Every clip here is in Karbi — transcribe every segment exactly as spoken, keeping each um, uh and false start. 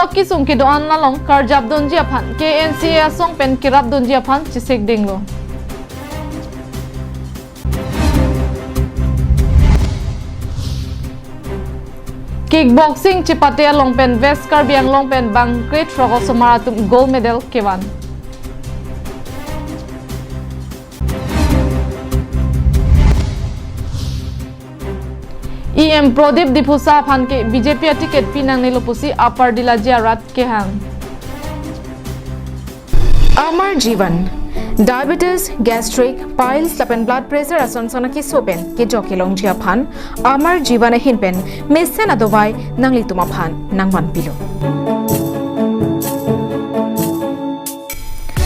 Kesung kedo-an along karjap dunji aphan K N C A asong pen kerap dunji aphan chesik dinglo. Kickboxing chepate along pen West Karbi Anglong pen bang krethrok osomar atum gold medal kevan. E M Pradip Diphusa aphan ke B J P aticket pi nangnelo pusi Upper Dilaji arat kehang. Amar Jeevan, diabetes, gastric, piles lapen blood pressure ason son akeso pen kejok kelongji aphan Amar Jeevan ahin pen mesen adovai nanglitum aphan nangvanpilo.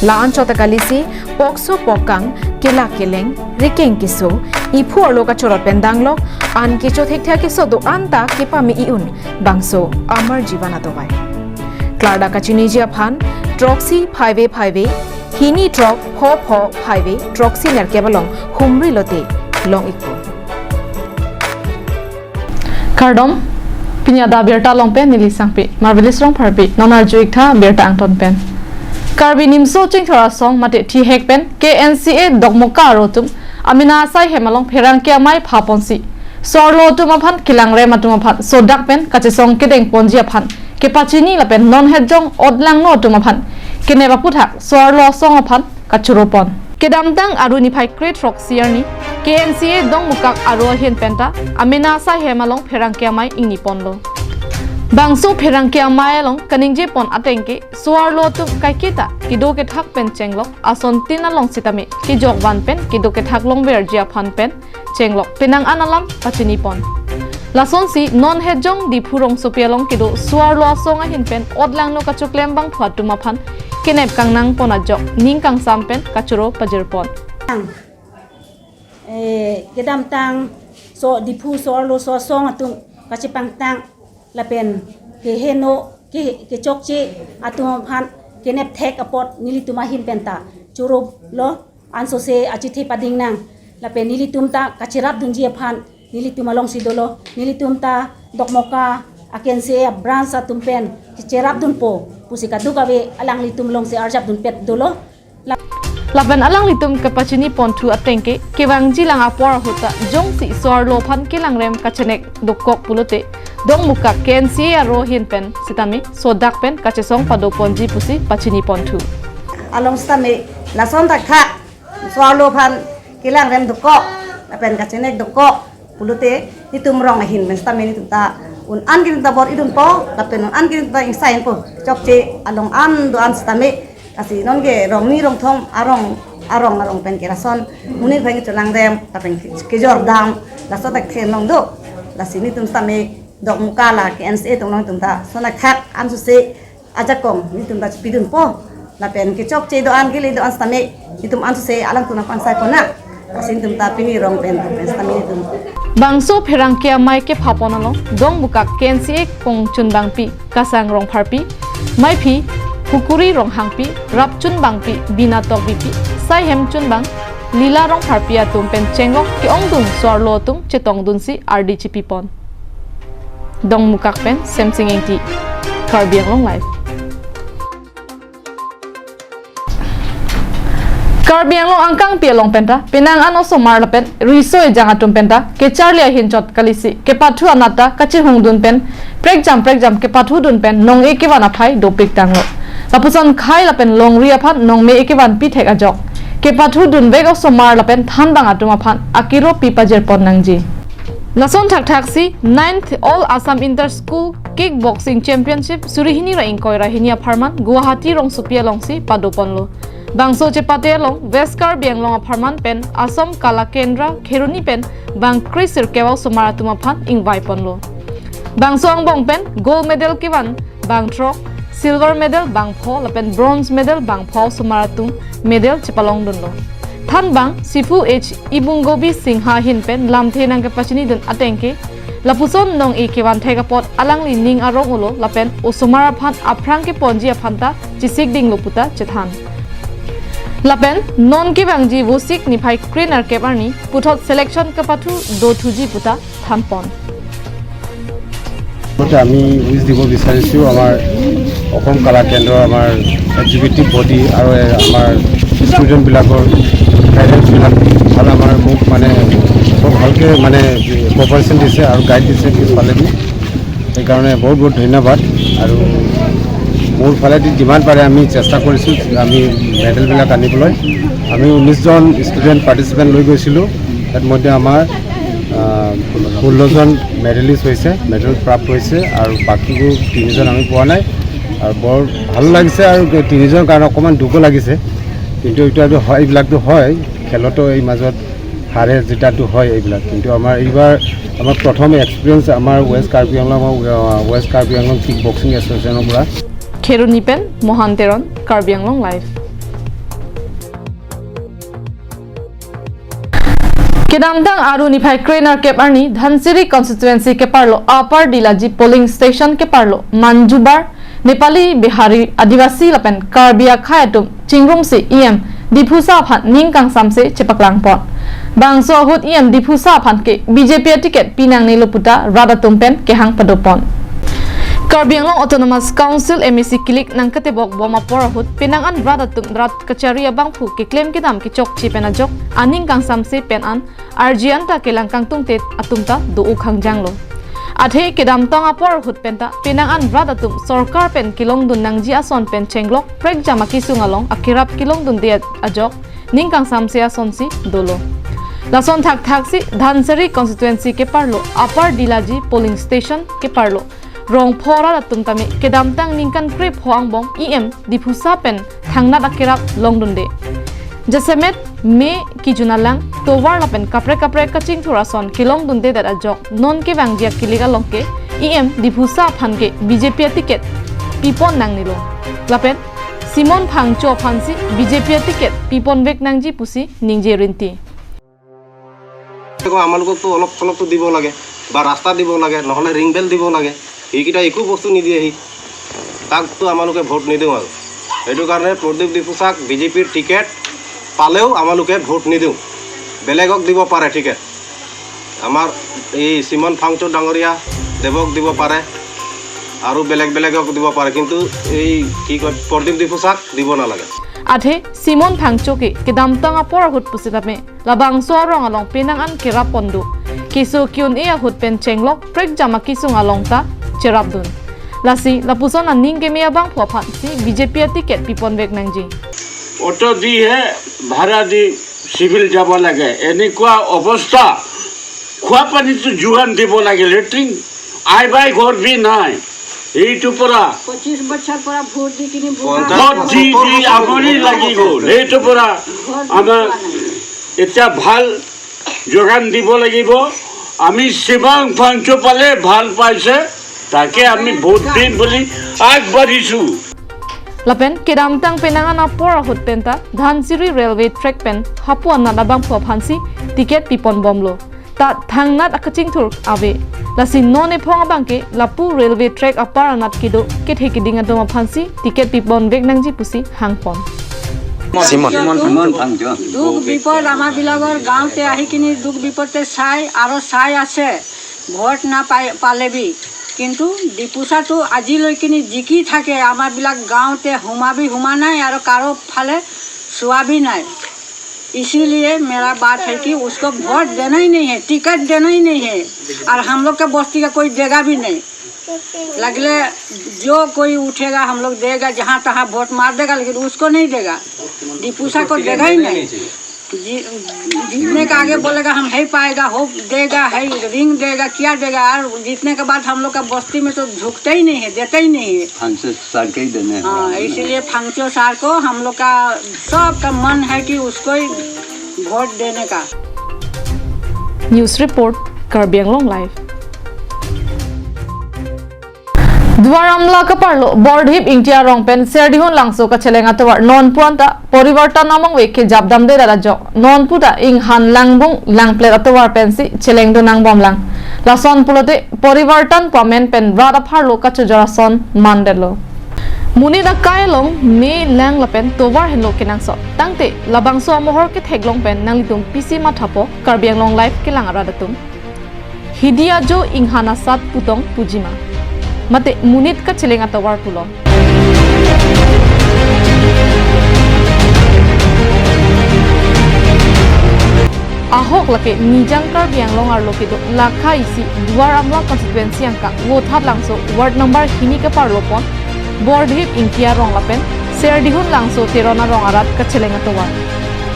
La-anchot ta kalisi, pokso pokkang, kelak keleng, rikeng keso, iphu arlo kachorot pen danglok, an kecho thekthek akeso do-an ta kepame i-un, bangso Amar Jeevan adovai. Klardak kachiniji aphan, throksi phaive phaive, hini throk pho pho phaive, throksi nerkep along humri lote long-ikpo. Kardom, pini adap birta along pen neli Sangpi Marvelous Rongpharpi, non arju-ik tha birta angton pen. Karbi Nimso Chingthor Asong mate thihek pen K N C A Dokmoka aro atum amena asai hem along pherangke amei phaponsi so-arlo atum aphan kelangrem atum aphan sodak pen kachesong kedeng ponji aphan kepachini lapen non hetjong otlangno atum aphan kenep aphuthak so-arlo asong aphan kachoro pon. Kedamtang Aru niphai krethrok si arni K N C A Dongmukak aro ahin penta amena asai hem along pherangke amei ingni ponlo. Bangso pherangke amei along kaningje pon ateng ke so-arlo atum kaiketa kedo kethak pen chenglok, ason tin along sitame kejok van pen kedo kethak longverji aphan pen chenglok penang an alam pachini pon. Lasonsi non hetjong Diphu rongsopi along kedo so-arlo asong ahin pen otlangno kachoklem bangphu atum aphan kenep kangnang pon ajok ning kangsam pen kachoro pajir pon. Eh, kedamtang so Diphu so-arlo so-asong atum kachepangtang lapen keheno ke kechokche atum aphan kenep thek apot nelitum ahin penta choro lo. Ansose achithe pading nang lapen nelitum ta kacherap dunji aphan nelitum alongsi dolo, nelitum ta Dokmoka a K N C A branch atum pen kacherap dunpo pusi kadokave alanglitum alongsi arjap dunpet dolo. La- Lapen alanglitum kepachini ponthu ateng ke kevangji lang apor ahut ta jongsi so-arlo aphan kelangrem kachenek dokok pulote Dongmukak K N C A aro ahin pen sitame sodak pen kachesong pado ponji pusi pachini ponthu. Along sitame lason thakthak so-arlo aphan kelangrem dokok lapen kachenek dokok pulote netum rong ahin pen sitame netum ta un-an ke netum ta bor-idunpo lapen un-an ke netum ta ingsainpo, chokche along an do-an sitame. Lasi non ke rong ni rong thom arong arong arong pen ke lason monit aphan kecholangrem lapen kejor dam laso thakthak along do. Lasi netum sitame Dokmoka la K N C A atum along netum ta lason thakthak ansose ajakong netum ta chepidunpo lapen kechokche do-an kele do-an sitame netum ansose alangtum nangpangsai pon nang. Lasi netum ta pini rong pen pen sitame netum. Bangso pherangke amei kepha pon along Dongmukak K N C A kongchunbangpi Kasang Rongpharpi, meiphi Hukuri Ronghangpi, rapchunbangpi Bina Tokbipi, saihem chunbang Lila Rongpharpi atum pen chenglok ke-ongdung so-arlo atum chetongdunsi ardi chipi pon. Dongmukak pen Semsing Engti, Karbi Anglong Live. Karbi Anglong angkangpi along penta penang an osomar lapen riso ejang atum penta kecharli ahin chot kalisi kepathu anat ta kachehungdun pen prekjam prekjam kepathudun pen nong-e kevan aphai dopik tanglo. Lapuson khei lapen longri aphan nongme-e kevanpi thek ajok kepathudunvek osomar lapen thanbang atum aphan akiro pi pajir pon nangji. Lason thakthaksi ninth All Assam Inter School Kickboxing Championship suri hini ra ingkoi ra hini apharman Guwahati rongsopi alongsi pado ponlo. Bangso chepate along West Karbi Anglong apharman pen Assam Kala Kendra Kheroni pen bang kre sirkep osomar atum aphan ingvai ponlo. Bangso angbong pen gold medal kevan bang throk, silver medal bang pho lapen bronze medal bang pho osomar atum medal chepalongdunlo. Thanbang Sifu H Ibungobi Singha ahin pen lamthe nangkepachinidun ateng ke lapuson nong-e kevan thek apot alangli ning arong-olo lapen osomar aphan aphrang keponji aphan ta chesik dinglo puta chethan. Lapen non kevangji Vosik niphai krenerkep arni puthot selection kepathu dothuji puta than pon. প্ৰথমতে আমি উইচ দিব বিচাৰিছোঁ আমাৰ অসম কলা কেন্দ্ৰ, আমাৰ executive body আৰু আমাৰ ষ্টুডেণ্টবিলাকৰ গাইডেন্সবিলাক ভাল, আমাৰ মোক মানে বৰ ভালকৈ মানে কপাৰেশ্যন দিছে আৰু গাইড দিছে পিছফালেদি। সেইকাৰণে বহুত বহুত ধন্যবাদ। আৰু মোৰ ফালেদি যিমান পাৰে আমি চেষ্টা কৰিছোঁ আমি মেডেলবিলাক আনিবলৈ। আমি ঊনৈছজন ষ্টুডেণ্ট পাৰ্টিচিপেণ্ট লৈ গৈছিলোঁ। তাত মধ্যে আমাৰ ষোল্লজন মেডেলিষ্ট হৈছে, মেডেল প্ৰাপ্ত হৈছে আৰু বাকীবোৰ তিনিজন আমি পোৱা নাই। আৰু বৰ ভালো লাগিছে আৰু তিনিজনৰ কাৰণে অকণমান দুখো লাগিছে, কিন্তু এইটো আৰু হয়, এইবিলাকতো হয়, খেলতো এই মাজত হাৰে জিতাটো হয় এইবিলাক। কিন্তু আমাৰ এইবাৰ আমাৰ প্ৰথম এক্সপিৰিয়েঞ্চ আমাৰ ৱেষ্ট কাৰ্বি আংলং, ৱেষ্ট কাৰ্বি আংলং কিক বক্সিং এছ'চিয়েশ্যনৰ পৰা। Kheroni pen Mohan Teron, Karbi Anglong Live. Kedamtang Aru niphai krenerkep arni Dhansiri constituency keparlo Upper Dilaji polling station keparlo Manjubar Nepali, Bihari, Adivasi lapen Karbi akhei atum chingrumsi E M Diphu Sar aphan ning kangsamse chepaklangpon. Bangso ahut E M Diphu Sar aphan ke B J P aticket pinangnelo puta rat atum pen kehang padopon. Karbi Anglong Autonomous Council M A C kilik nangketebok bom apor ahut penang an rat atum rat kachari abangphu keklem kedam kechokche pen ajok aning kangsamse pen an arji anta kelang kangtungte atum ta do-o khangjanglo. Athe kedamtang apor ahut penta penang an rat atum sorkar pen kelongdun nangji ason pen chenglok prekjam akesung along akerap kelongdunde ajok ning kangsamse asonsi dolo. Lason thakthaksi Dhansiri constituency keparlo Upper Dilaji polling station keparlo rong pho rat atum tame kedamtang ningkan krepho angbong E M Diphu Sar pen thangnat akerap longdunde. Jasemet me kejun alang tovar lapen kaprek kaprek kachingthur ason kelongdundedet ajok non kevangji akilik along ke E M Diphu Sar aphan ke B J P aticket pipon nangnelo. Lapen Simon Phangcho aphansi B J P aticket piponvek nangji pusi ningje rinti. দেখো, আমালোককতো অলপ চলপতো দিব লাগে বা ৰাস্তা দিব লাগে, নহ'লে ৰিং বেল দিব লাগে। সেইকেইটা একো বস্তু নিদিয়েহি, তাকতো আমালোকে ভোট নিদিওঁ আৰু। সেইটো কাৰণে প্ৰদীপ ডিফুচাক বি জে পিৰ টিকেট পালেও আমালোকে ভোট নিদিওঁ। বেলেগক দিব পাৰে টিকেট, আমাৰ এই চিমন ফাংচু ডাঙৰীয়া দেৱক দিব পাৰে আৰু বেলেগ বেলেগক দিব পাৰে, কিন্তু এই কি কয়, প্ৰদীপ ডিফুচাক দিব নালাগে। Athe Simon Phangcho ke kedamtang apor ahut pusitame labangso arong along penang an kerap pon do. Keso ke-un-e ahut pen chenglok prekjam akesung along ta cherapdun. Lasi lapuson aning keme abangphu aphansi B J P aticket piponvek nangji. Auto দি হে ভাড়া দি চিভিল যাব লাগে, এনেকুৱা অৱস্থা। খোৱা পানীটো যোগান দিব লাগে, লেট্ৰিন আই বাই ঘৰ বি নাই। এইটো পৰা পঁচিশ বছৰ পৰা ভোট দি কিনি বুঢ়া পঞ্চাশ ভোট দি দি আমনি লাগি গ'ল। এইটো পৰা ঘৰ আমাৰ পোৱা নাই। এতিয়া ভাল যোগান দিব লাগিব। আমি চিমন ফাংচু পালে ভাল পাইছে, তাকে আমি ভোট দিম বুলি আগবাঢ়িছো। Lapen kedamtang penang an apor ahut penta Dhansiri railway track pen hapu anat abangphu aphansi ticket piponbomlo. Ta thangnat akachingthur ave. Lasi non ephong abang ke lapu railway track apar anat kedo kethe keding atum aphansi ticket piponvek nangji pusi hangpon. Simon. Simon Phangchu. দুখ বিপদ আমাৰ বিলাকৰ গাঁৱতে আহি কিনি দুখ বিপদতে চাই আৰু চাই আছে। ভোট নাপাই পালেবি, কিন্তু ডিপুচাটো আজিলৈকে নি জিকি থাকে। আমাৰ বিলাক গাঁৱতে সোমাবি সোমা নাই আৰু কাৰো ফালে চোৱাবি নাই। इसीलिए मेरा बात है कि उसको वोट देना ही नहीं है, टिकट देना ही नहीं है, और हम लोग का बस्ती का कोई देगा भी नहीं। लगले जो कोई उठेगा हम लोग देगा, जहाँ तहाँ वोट मार देगा, लेकिन उसको नहीं देगा, डिपुसा को देगा ही नहीं। जी-, जीतने का आगे बोलेगा हम है पाएगा, हो देगा, है रिंग देगा, क्या देगा, और जीतने के बाद हम लोग का बस्ती में तो झुकते ही नहीं है, देते ही नहीं है। फांसो सार के ही देने हैं। हाँ, इसीलिए फांसो सार को हम लोग का सबका मन है कि उसको ही वोट देने का। News report, Karbi Anglong Live. Duar Amla kaparlo Bordhip Ingti arong pen Serdihun Langso kacheleng atovar nonpu anta Porivartan among vek kejapdamde dada jok. Nonpu ta inghan langbung langplet atovar pensi chelengdun nangbomlang. Lason pulote Porivartan pu amen pen rat apharlo kachojor ason mandetlo. Monit akai along me lang lapen tovar henlo kenangsot. Tangte labangso amohor ketheklong pen nanglitum pisi mathapo Karbi Anglong Live kelang arat atum. Hidi ajo inghan asat putong pujima. Mate monit kacheleng atovar pulo. Ahok lake Nijang Karbi Anglong arlo kedo lakha isi Duar Amla constituency angka Vothatlangso ward number hini keparlo pon Bordhip Ingti arong lapen Serdihun Langso Teron arong arat kacheleng atovar.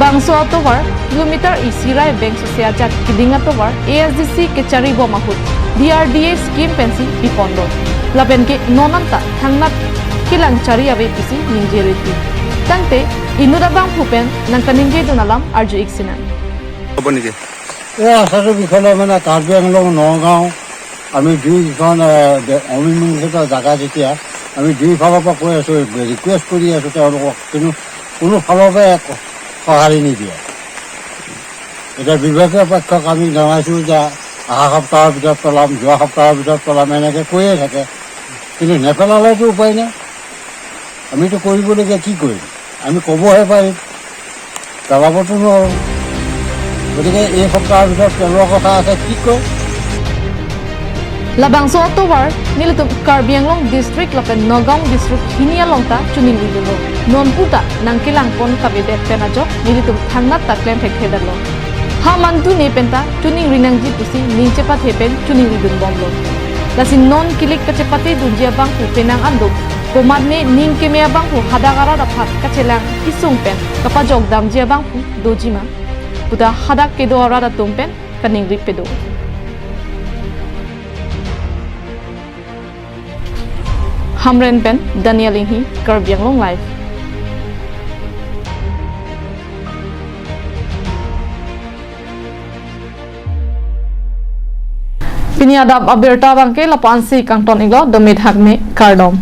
Bangso atovar kilometer isi ra ebeng sose ajat keding atovar A S D C kechari bom ahut D R D A scheme pensi piponlo. Lapen ke non anta thangnat kelang chari ave pusi ningje riti. Tangte inut abangphu pen nangkaningje dun alam arju-ik sinang. হ'ব নেকি? এই ৰাস্তাটোৰ বিষয়ে মানে কাৰ্বি আংলং নগাঁও আমি দুইখন, এ, বে-, অমীমাংসিত জেগা যেতিয়া আমি দুইফালৰ পৰা কৈ আছোঁ, ৰিকুৱেষ্ট কৰি আছোঁ তেওঁলোকক, কিন্তু কোনো ফালৰ পৰা একো সঁহাৰি নিদিয়ে। এতিয়া বিভাগীয় পক্ষক আমি জনাইছোঁ যে অহা সপ্তাহৰ ভিতৰত পেলাম, যোৱা সপ্তাহৰ ভিতৰত পেলাম, এনেকৈ কৈয়ে থাকে, কিন্তু নেপেলালেতো উপায় নাই। আমিতো কৰিবলগীয়া কি কৰিম? আমি ক'বহে পাৰিম, পেলাবতো নোৱাৰোঁ। গতিকে এই সপ্তাহৰ ভিতৰত পেলোৱাৰ কথা আছে, কি কয়? Labangso atovar nelitum Karbi Anglong district lapen Nagaon district hini along ta choningri dunlo. Non puta nangkelangpon kavedet pen ajok nelitum thangnat ta klem thekthe detlo. Ha mantu ne penta choningri nangji pusi ning chepathe pen choningri dunbomlo. Lasi non kilik kachepate dunji abangphu penang anduk komat ne ning keme abangphu hadak arat aphan kachelang kesung pen kapajok damji abangphu dojima puta hadak kedo arat atum pen kaningri pedo. Hamren pen Daniel Inghi, Karbi Anglong Live. Pini adap abirta abangke lapu-ansi kangton-iklo, dome thakme kardom.